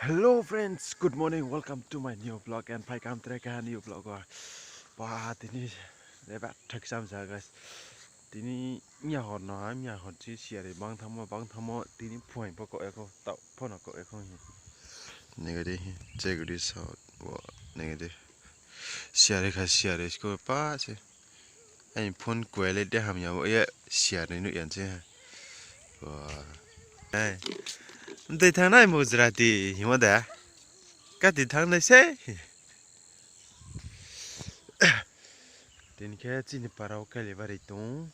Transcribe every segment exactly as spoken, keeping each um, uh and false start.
Hello friends, good morning, welcome to my new vlog and phaikam tre kaha new vlog o. Ba, tini leba thakcham sa guys. Tini mia hor no ha, mia hor chi siari bang thangmo, bang thangmo, tini phuaing pho kok ya kho, taoh pho no kok ya kho hi. Nigadi, chegadi sa, wa, nigadi. Siari kha, siari sko pa se. Aini phone kuai le de hamya bo ye siari nuh yan se ha. Wa. Ai. Mtui thangnai mo jrati himo da. Kati thangnai se. Tini khe chini para o Kailibari tong.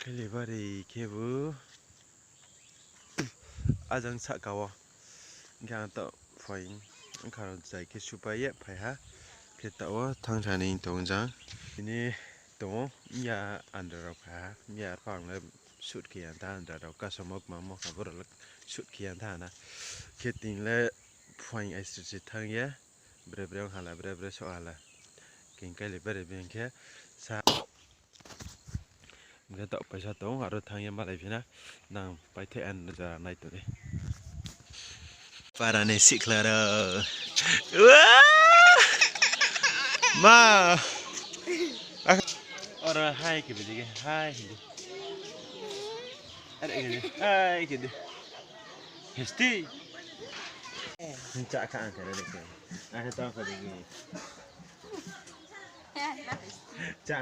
Kailibari khe bo. Ajang sahka o. Hingkhe ang taoh phai, wngkha rao jai khe supai ye phai ha. Khe taoh wo thangsa ni tong jang. Tini tong o, miya andra rao phai ha. Miya arphuh ang le shoot khe ya tha andra rao. Kasom o kma mo kha boro le shoot khe ya tha na. Khe tini le phuaing aisri se thang ye. Bre bre ong hala, bre bre soh hala. Khe Kailibari bini khe sa. Hingkhe taoh paisa tong, aro thang ye malai phi na, nang paithai an jora nai tong di. Para ni sikhla rao. Wa! Ma! Oro hai khe bidi khe, hai khe di. Are khe di, hai khe di. Hesti. Cha kha ang khe re de khe. Ang khe tong kha de khe. Cha,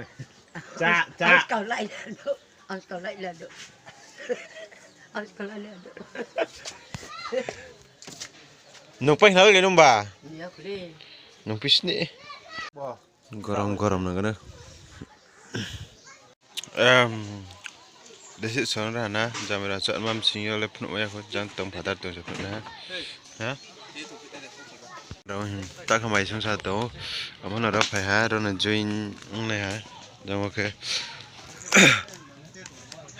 cha, cha. Ang skau lai la do. Ang skau lai la do. Ang skau lai la do. Nung pai hal ge nung ba? Iya, kuli. Nung pisni. Gorom, gorom nang gana. Em, desi son ra na, jamera chot mam sing yo le phnuh ya kho, jang tong phatar tong se phnuh na. Ha? Rao hin, ta kha mai sung sa tong, amo no rao phai ha, rao no join ong nai ha, jang bo khe.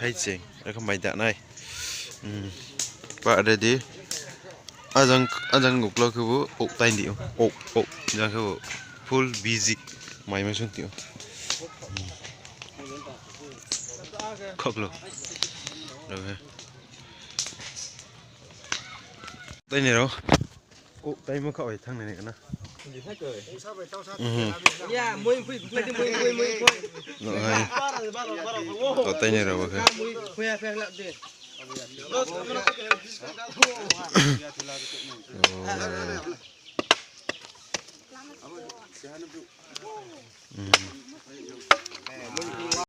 Hai ching, rao khe mai da nai. Hmm. Pa ready. Ajang, ajang uklau khe bo, ok tai di, ok, ok, jang khe bo, full busy, mai ma sung ti o. Khoklo. Rao khe. Tai ni rao. O, tai mo kha bai thang nai nai kana. Mhm. Ya, moi phui, phui, phui, phui, phui, phui. No, hai. To tai ni rao bo khe. Moi phui, phui, phui, lap de. Oh.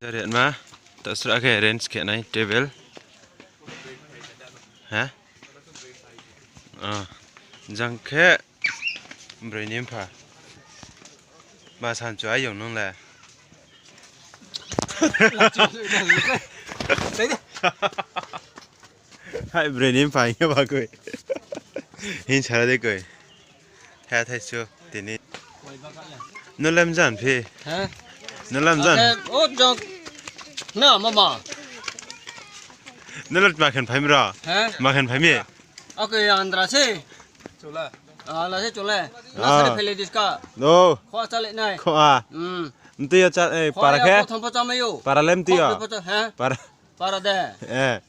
Jare ma, ta sra khe arrange khe nai table. Ha? Ah, jang khe broi ni mpha. Ma sanchu ayong nung le. Hai broi ni mpha hing ye ba koi. Hing sara de koi. Hai thai su tini. Nung le mjan phi? Ha? Nung le mjan? Ake, o jok. Na, mama. Nung le ma khen phai mi ro? Ha? Ma khen phai mi? Ake, andra se. Chula. Ah, la se chula. Ah. Na sari phele diska. No. Khoa chale nai. Khoa. Hmm. Mtui yo cha, eh, khoa para ya khe? Photham photham yo. Para le mtui yo? Khoa photham, ha? Para. Para de. Eh.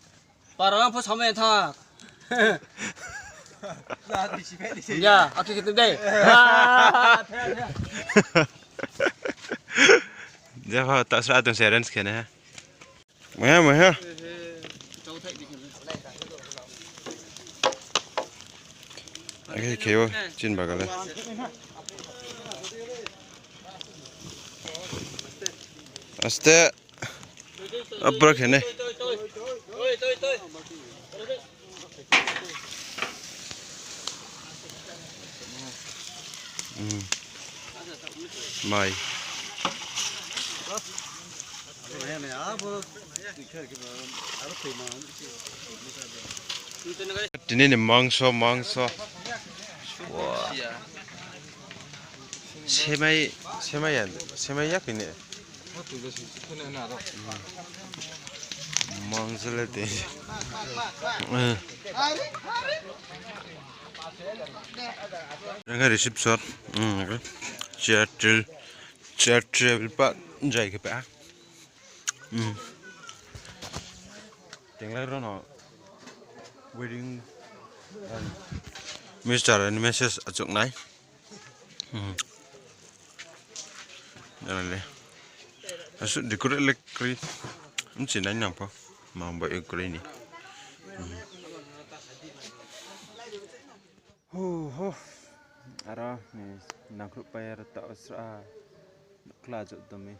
Para lang pho samai thak. Ya, aki kitu dei. Jepho ta sra tong se arrange khe nai ha. Maya, maya. Ake khe o, chin bagale. Aste. Apra khe nai. Hmm. Mai. Tini ni mangso, mangso. Wah. Semai, semai ya, semai ya kini. Mangsa le te. Rangka reception. Hmm, chair table, chair table pa jai khe pa. Hmm. Tenglai rao no wedding, um, Mister ni message achouh nai. Hmm. Jana le. Asuh decorate le kroi. Mchi nai nang pho. Ma bai kroi ni. Hmm. Hu, hu. Aro ni nangkhruh pai aro taoh sra. Kla jot domi.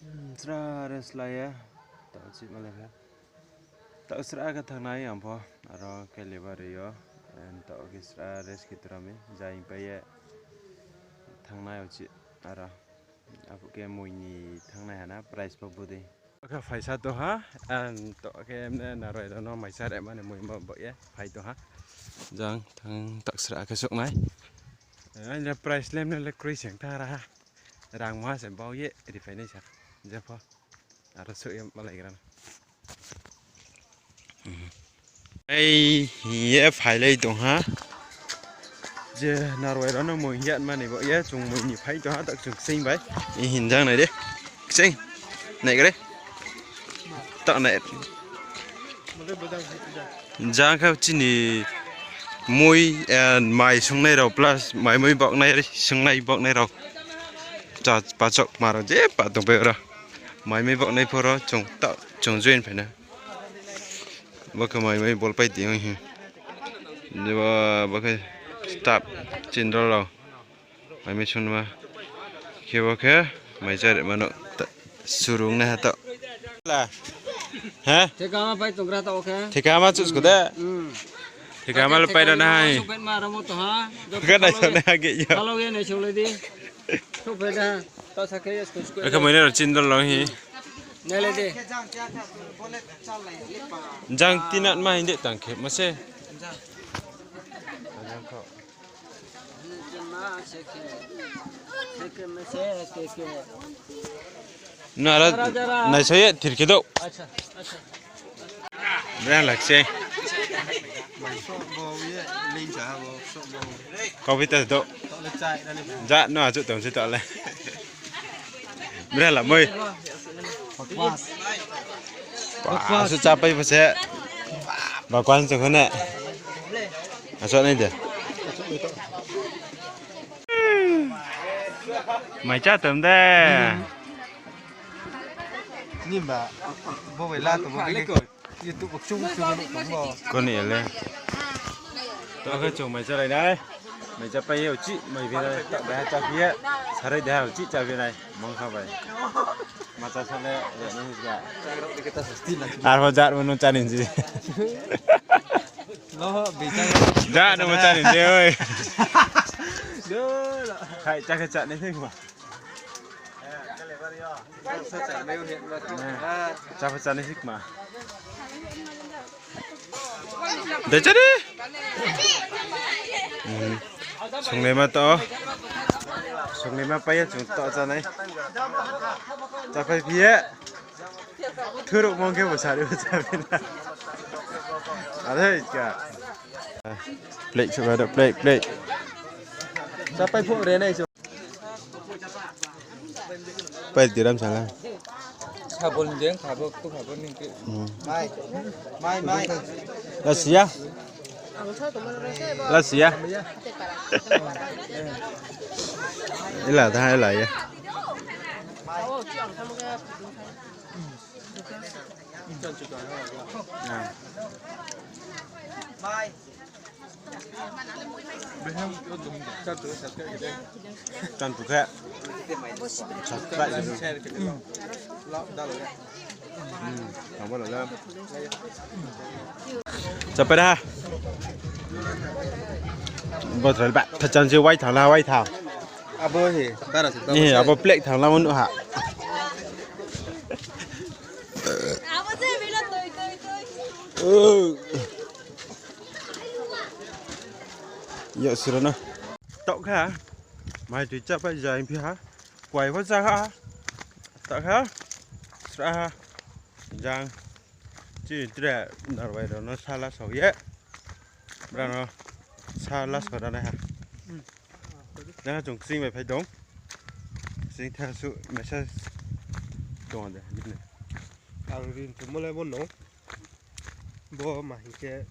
Hmm, sra rest lai ye. Taoh chih malai khe. Taoh sra khe thanng nai ang pho. Aro khe lebar yo. Taoh khe sra rest khe tura mi. Jai pai ye. Thanng nai uchih. Aro. Abo khe moi ni thanng nai ha na. Prize pho bodei. Khe phaisa tong ha. Ang taoh khe mne narwai rao no maisa re mani moi ma bo ye. Phai tong ha. Jang thanng taoh sra khe souh nai. Ang le prize le mne le kroi seng thanng ra ha. Rang ma se bau ye ri phai nai sa. Je pho. Aro souh ye malai gra na. Ai, ye phai lai tong ha. Je narwai rao no moi hing ya mani bo ye chung moi ni phai tong ha, taoh chung kching bai. I hinjang nai de. Kching. Nai gre. Taoh nai. Jang khe chini moi, eh, mai sungnai rao plus mai moi boknai, sungnai boknai rao. Cha pachok ma rao je pa tong pai ro. Mai moi boknai pho ro chung ta, chung join phai na. Bo khe mai moi bol pai tong hi. Bo, bo khe staff chindol rao. Mai moi sungma. Khe bo khe mai chari mano ta, surung nai ha taoh. La. Ha? Theka ma pai tong gra taoh khe. Theka ma chus ko de. Hmm. Theka ma le pai ra nai. Sopet ma ramo to ha. Khe nai so nai ha ge yo. Halo ye nai so le di. Sopet ha. Taoh sa khe yes ko. Khe moi nai rao chindol rao hi. Nai le di. Jang tinat ma hing de tang khe ma se. Jang kho. Nara nai sa ye thir khe dou. Brang lak se. Kau pi ta dou. Ja no achu tong se ta le. Brang la moi. Ba, asu chapai pho se. Ba kwan se khone. Asu nai de. Mai cha tom de. Ni ba, bo bai la to bo bai. YouTube bo chung chung bo. Koni ele. To khe chung mai cha lai nai. Mai cha pai ye uchih mai phi nai. Ta bai ha cha phi ye. Sarai de ha uchih cha phi nai. Mangkha bai. Ma cha sa le, le ni his ga. Ar bo jar bo no cha ni ji. Lo, bi cha. Jar no bo cha ni ji oi. Khai cha khe cha ni thik ma. Cha pho cha ni thik ma. De cha di. Hmm. Sungnaima to. Sungnaima pai ye chung to cha nai. Cha pai phi ye. Thuruk mong khe bo sari bo cha phi na. Are ka. Plate suh ba do, plate, plate. Cha pai phuh re nai. Pai di ram sala. Sabon jeng khabo, khu khabo ning khe. Hmm. Mai. Mai, mai. Lasia. Lasia. Ila tha, ila ya. Chan tu khe. Subscribe. Hmm, tamo lo la. Chapai ha. Bo thal ba, tha chan se wai thal la, wai thal. Abo he, bara se. Ni, abo plek thal la mo nu ha. Abo se bila toi, toi, toi. Oh. Yo, sirana. Taoh kha. Mai tui chapai jai phi ha. Kuai pho cha ha. Taoh kha. Sra ha. Jang. Chi tre narwai rao no sala sao ye. Brang no sala sao ra nai ha. Jang ha chung ksing bai phai tong. Ksing tha su message tong de. Ang rin tu mo le bo no. Bo ma hing khe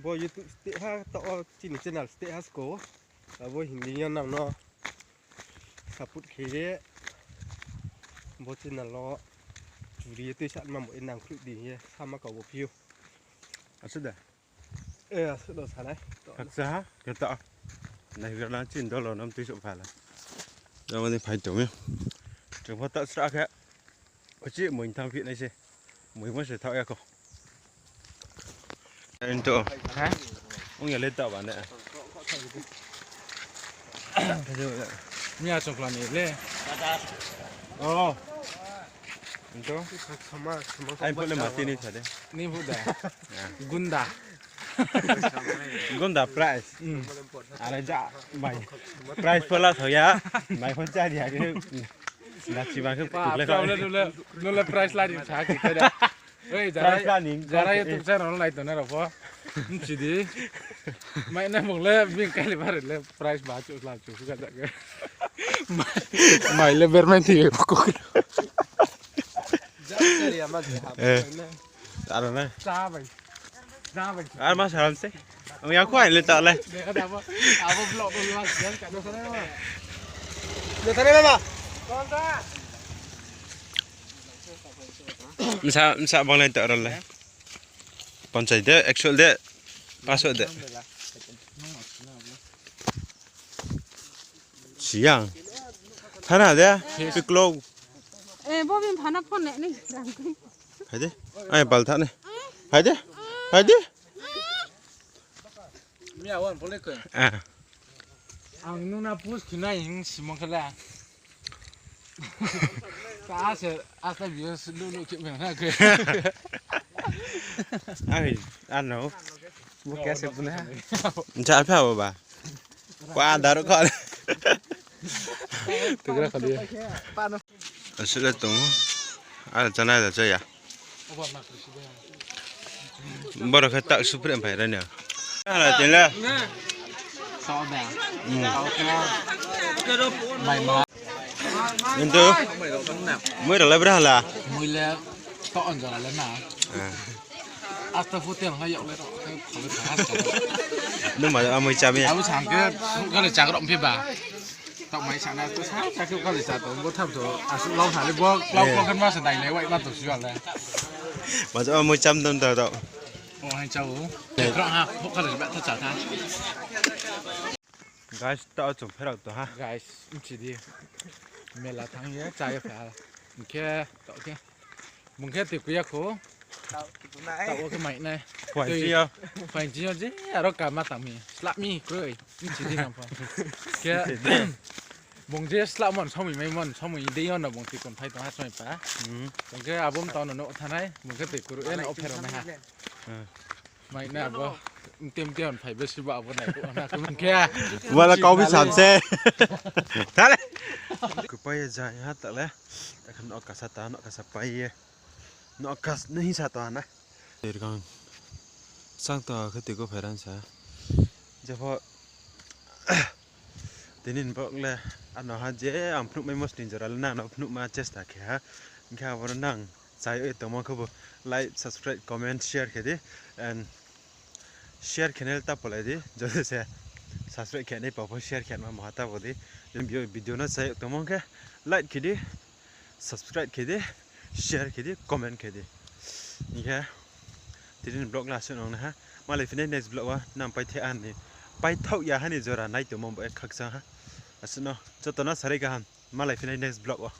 Bo YouTube steh ha, taoh wo chini channel steh ha sko. Abo hing di yo nang no support khe ye. Bo channel wo churi ye tuisa ma bo e nang khruh di ye sama kau bo phi ou. Asuh da. E, asuh da sa nai. Khakcha ha, khe taoh. Naigra na chini dol rao no mtui souh pha la. Abo ni phai tong mi. Chung pho taoh srah khe. Uchih moi thanng phi nai se. Moi mo se thaoh ya kho. Into. Ong ya le taoh ba ne. Miya chokla ni le. O. Into. Ai phuh le mati ni sa de. Ni phuh da. Gunda. Gunda price. Are ja bai. Price pho la thao ya. Mai pho cha ri ya khe. Lachi ba khe Pa, tukle pa, pa. Nule, nule, nule price la di sa khe da. Oi, jara, price la ni, jara YouTube channel nai tongnai rao pho. Mchi di. Mai na mung le, bing kali bare le, price ba chu la chu ka ja ke. Mai, mai le bermain thi ko. Aro na. Cha bai. Cha bai. Ar ma salam se. Ang ya khuai le ta le. Abo, abo vlog ko luas jan ka do sana ma. Le sana ma. Msa, msa bang le ta ro le. Ponchas de, ekso de, paso de. Siang. Thana de, piklo. Eh, bo bin phana phone ne ni. Hai de. Ai, bal tha ne. Hai de. Hai de. Mi awan pole ko. Ah. Ang nung na push khinai hing simong khala. Ka ase, ase biyo sulu lu khe meng na ke. Ai, ano. Bo khe se buna. Ncha pha bo ba. Kwa daru kho. Tugra khali. Asuh le tong. Ar chana da chaya. Borok khe tak supre phai rani. Hala tele. Kintu moi rok le bra hala. Moi le to on jora le na. Asta photo ang yok le. Nung ma amoi chami. Abo sangke kale chakrok phi ba. Tokmai sana to sa, sa khe kali sa to, bo tham to, asuh lau sa le, bo klau klau khe ma sa dai le, wai ma to sua le. Ba jo mo cham dam da to. O hai chao. Kro ha, ho kali ba to cha tha. Guys, ta chung pherao to ha. Guys, mchi di. Mela thang ye, cha ye pha. Khe, to khe. Bung khe tui kuya kho. Taoh wo khe mai nai. Phaing ching yo. Phaing ching yo je aro kama tang mi. Slap mi kroi. Mchi di nang pho. Khe bung je slap mon somoi mai mon somoi de yo no bung tui kon phai tong ha somoi pa. Bung khe abo mtao no no thanai. Bung khe tui kuru e no o pherao nai ha. Mai na abo. Mtem mtem phai besi ba abo nai ko na ko khe. Wala kau bi sam se. Thale. Kupai ye jai ha ta le. Ekhan no kasa ta, no kasa pai ye. No kas, no hing sa to hana. Terkang. Sang to khe tui ko phairan sa. Jepho. Tini ni vlog le ano ha je ang phnuh mai mo sning jora le nang no phnuh ma chesta khe ha. Hingkhe abo no nang chai oi tongmo khe bo like, subscribe, comment, share khe di. And share khe nai le ta polai di. Jodi se subscribe khe nai pao pho share khe ma moha ta bo di. Jodi video, video no chai oi tongmo khe like khe di. Subscribe khe di, share khe di, comment khe di. Hingkhe tini ni vlog le asuh nang nai ha. Malai phinai next vlog wo nang paithak ya hani jora nai tongmo bo ek khakchang ha. Asuh no joto no sarai kaham. Malai phinai next vlog wo.